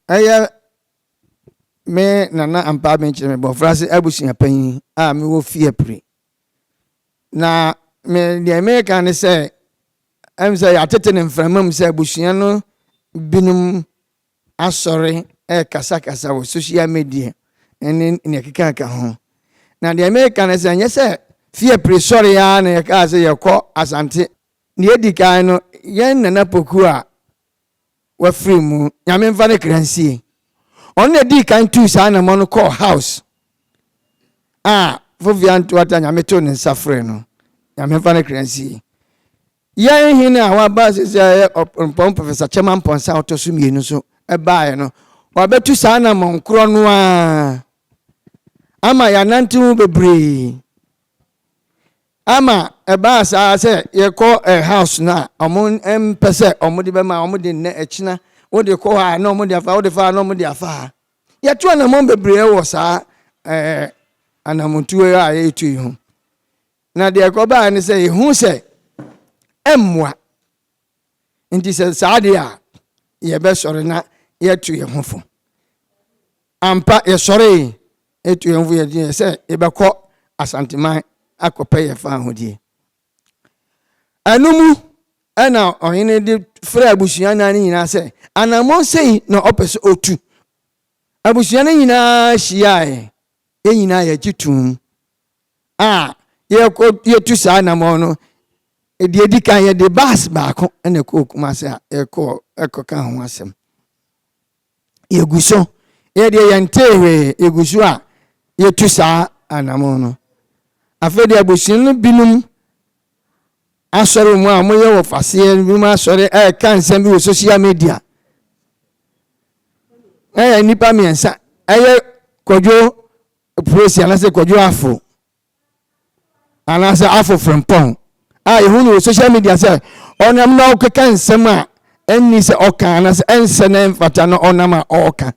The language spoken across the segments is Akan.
Ɛyɛ me Nana Ampaa Benkyere me bɔfrase abusua panyin a mewɔ Fiapre. Na me deɛ meka ne sɛ ɛm sɛ yɛatete ne mframa mu sɛ abusua no binom asɔre ɛrekasakasa wɔ social media ne nea ɛkekaka ho. Na deɛ meka ne sɛ ɛnyɛ sɛ Fiapre sɔre ara na yɛkaa sɛ yɛkɔ Asante. Nea edi kan no, yɛn Nana Poku a wafiri mu, Nyame mfa ne kra nsie. Ɔno na edii kan tuu saa anamɔ no kɔɔ house a Fofia Ntoata Nyame too ne nsa frɛ no. Nyame mfa ne kra nsie. Yɛn hene a waba sisi a ɛyɛ Ɔpɔn Professor Kyɛma Mpɔnsa a ɔtɔ so mmienu nso baeɛ no, wabɛtu saa anamɔn korɔ no ara ama yɛanante ho bebree. Ama ɛbaa saa sɛ yɛkɔ eh, house no a wɔn mpɛ sɛ wɔn de bɛma wɔn de nnɛ ɛkyina wode kɔ hɔ a na wɔn de afa wode fa a na wɔn de afa ha. Yɛtu anamɔn bebree wɔ saa eh, anamontuo a yɛretu yi ho. Na deɛ ɛkɔbaa ne sɛ yɛhu sɛ ɛmmoa. Nti sɛ saa deɛ a yɛbɛsɔre na yɛatu yɛn ho fo. Ampa yɛsɔree tu yɛn ho fo yɛdeɛ sɛ yɛbɛkɔ Asanteman akɔpɛ yɛn fahodie. Ɛno mu ɛna ɔhene de frɛ abusua nan no nyinaa sɛ anammɔn sei na ɔpɛ sɛ ɔtu. Abusua no nyinaa hyiaeɛ, yɛn nyinaa yɛgye toom a yɛkɔ yɛtu saa anammɔn no. Deɛ ɛdi kan yɛde bus baako na ɛkɔɔ Kumase a yɛkɔɔ ɛkɔka ho asɛm. Yɛgu so, yɛdeɛ yɛntee hwee, yɛgu so a yɛtu saa anammɔn no. Afei deɛ abusua no binom asɔre mu a wɔyɛ wɔ faseɛ binom asɔre ɛreka nsɛm bi wɔ social media. Ɛyɛ nnipa mmiɛnsa, ɛyɛ Kwadwo Puesi anaasɛ Kwadwo Afo anaasɛ Afo Frimpong a yɛhu no wɔ social media sɛ ɔnam na ɔkeka nsɛm a ɛnni sɛ ɔka anaasɛ ɛnsɛ na ɛmfata na ɔnam a ɔreka.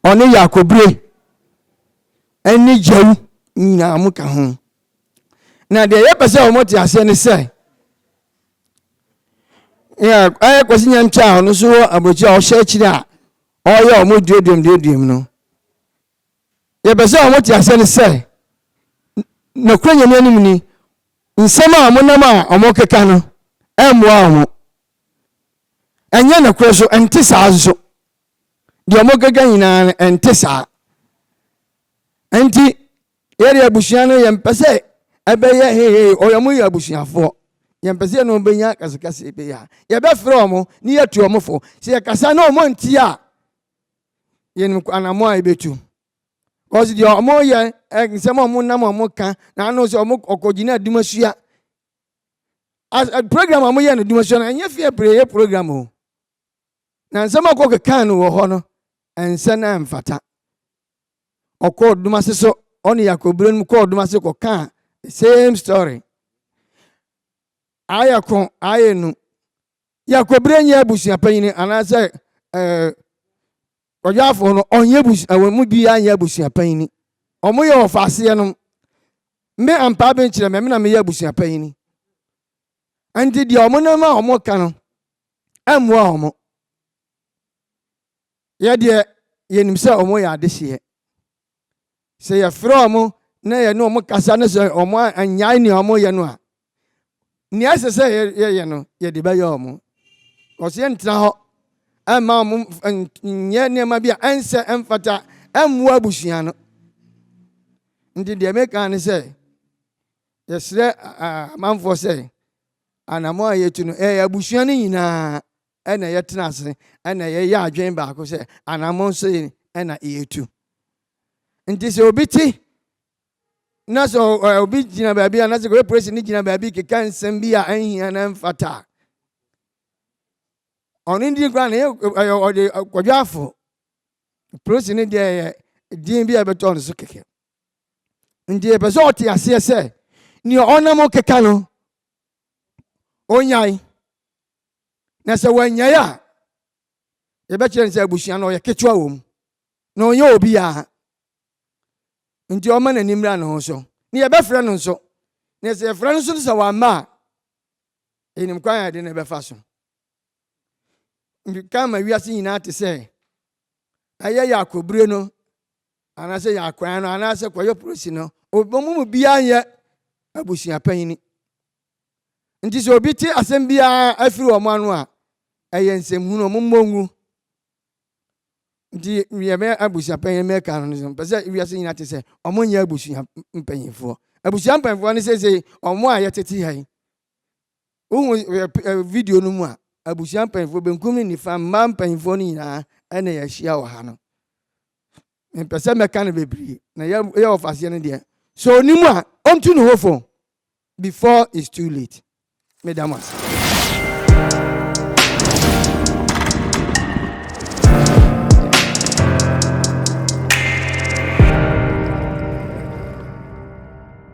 Ɔne Yakobire ɛne Gyawu nyinaa mo ka ho. Na deɛ yɛpɛ sɛ wɔn te aseɛ ne sɛ ɛyɛ Kwasi Nyankyɛ a ɔno nso wɔ aburokyire a ɔhyɛ akyire a ɔreyɛ wɔn duaduam duaduam no. Yɛpɛ sɛ wɔn te aseɛ ne sɛ nokorɛ Nyame anim ni, nsɛm a wɔnam a wɔkeka no ɛmmoa wɔn. Ɛnyɛ nokorɛ so, ɛnte saa nso. Deɛ wɔkeka nyinaa no ɛnte saa. Nti yɛde abusua no yɛmpɛ sɛ ɛbɛyɛ hehe ɔyɛ mo yɛ abusuafoɔ. Yɛmpɛ sɛ yɛne wɔn bɛnya kasekase bi a yɛbɛfrɛ wɔn ne yɛatu wɔn fo. Sɛ yɛkasa na wɔn antie a yɛnim anammɔn a yɛbɛtu. Kɔsi deɛ wɔn yɛ nsɛm a wɔn nam a wɔn ka na ano sɛ wɔn ɔkɔgyina adumasua. Program a wɔn yɛ no adumasua no ɛnyɛ fie pere yɛ program o. Na nsɛm a ɔkɔ keka no wɔ hɔ no ɛnsɛ na ɛmfata. Ɔkɔɔ Dumase so ɔne Yakobire no kɔɔ Dumase kɔkaa the same story. Ayɛ ko ayɛ nu. Yakobire nyɛ abusua panyin anaasɛ ɛɛ ɔdwafo no ɔnyɛ abusua wɔn mu biara nyɛ abusua panyin. Wɔn yɛ ɔfaaseɛ nom. Me ampa ben kyerɛ me na meyɛ abusua panyin. Nti deɛ wɔn nam a wɔn ka no ɛmmoa wɔn. Yɛ deɛ yɛnim sɛ wɔn yɛ adehyeɛ. Sɛ yɛfrɛ wɔn na yɛne wɔn kasa na sɛ wɔn anyae nea wɔyɛ no a, nea ɛsɛ sɛ yɛyɛ no yɛde bɛyɛ wɔn. Kɔso yɛntena hɔ ɛmma wɔn nyɛ nneɛma bi a ɛnsɛ ɛmfata ɛmmoa abusua no. Nti deɛ meka ne sɛ yɛsrɛ amanfoɔ sɛ anammɔn a yɛtu no ɛyɛ abusua no nyinaa ɛna yɛtena ase ɛna yɛyɛ adwene baako sɛ anammɔn sei ɛna yɛtu. Nti sɛ obi te na sɛ obi gyina baabi a na sɛ kɔyɛ polisi ne gyina baabi keka nsɛm bi a ɛnhia na ɛmfata a ɔno din koraa na ɛyɛ ɔde kwadwo afo polisi ne deɛ ɛyɛ din bi a ɛbɛtɔ no so kɛkɛ. Nti yɛpɛ sɛ ɔte aseɛ sɛ nea ɔnam keka no onyae na sɛ wanyae a yɛbɛkyerɛ no sɛ abusua no ɔyɛ ketewa wɔ mu na ɔnyɛ obiara nti ɔma n'ani mmra ne ho so ne yɛbɛfrɛ no nso na sɛ yɛfrɛ no nso sɛ wamma a ɛnim kwan a yɛde no bɛfa so. Nka ma wiase nyinaa te sɛ. Ɛyɛ yɛ akɔbire no anaasɛ yɛ akwan no anaasɛ kɔyɛ polisi no, wɔn mu biara nyɛ abusua panyin. Nti sɛ obi te asɛm biara afiri wɔn ano a, ɛyɛ nsɛmhunu, wɔn mmɔ ngu. Nti yɛ bɛ abusua panyin mɛka no no, mpɛ sɛ wiase nyinaa te sɛ wɔn nyɛ abusua mpanyinfoɔ. Abusua mpanyinfoɔ no sese wɔn a yɛtete ha yi, wohu video no mu a, abusua mpanyinfoɔ benkum ne nifa, mmaa mpanyinfoɔ no nyinaa ɛna yɛahyia wɔ ha no. Mpɛ sɛ mɛka no bebree na yɛ wɔ faseɛ no deɛ, so onim a, ɔntu ne ho fo before it's too late. Meda mo ase.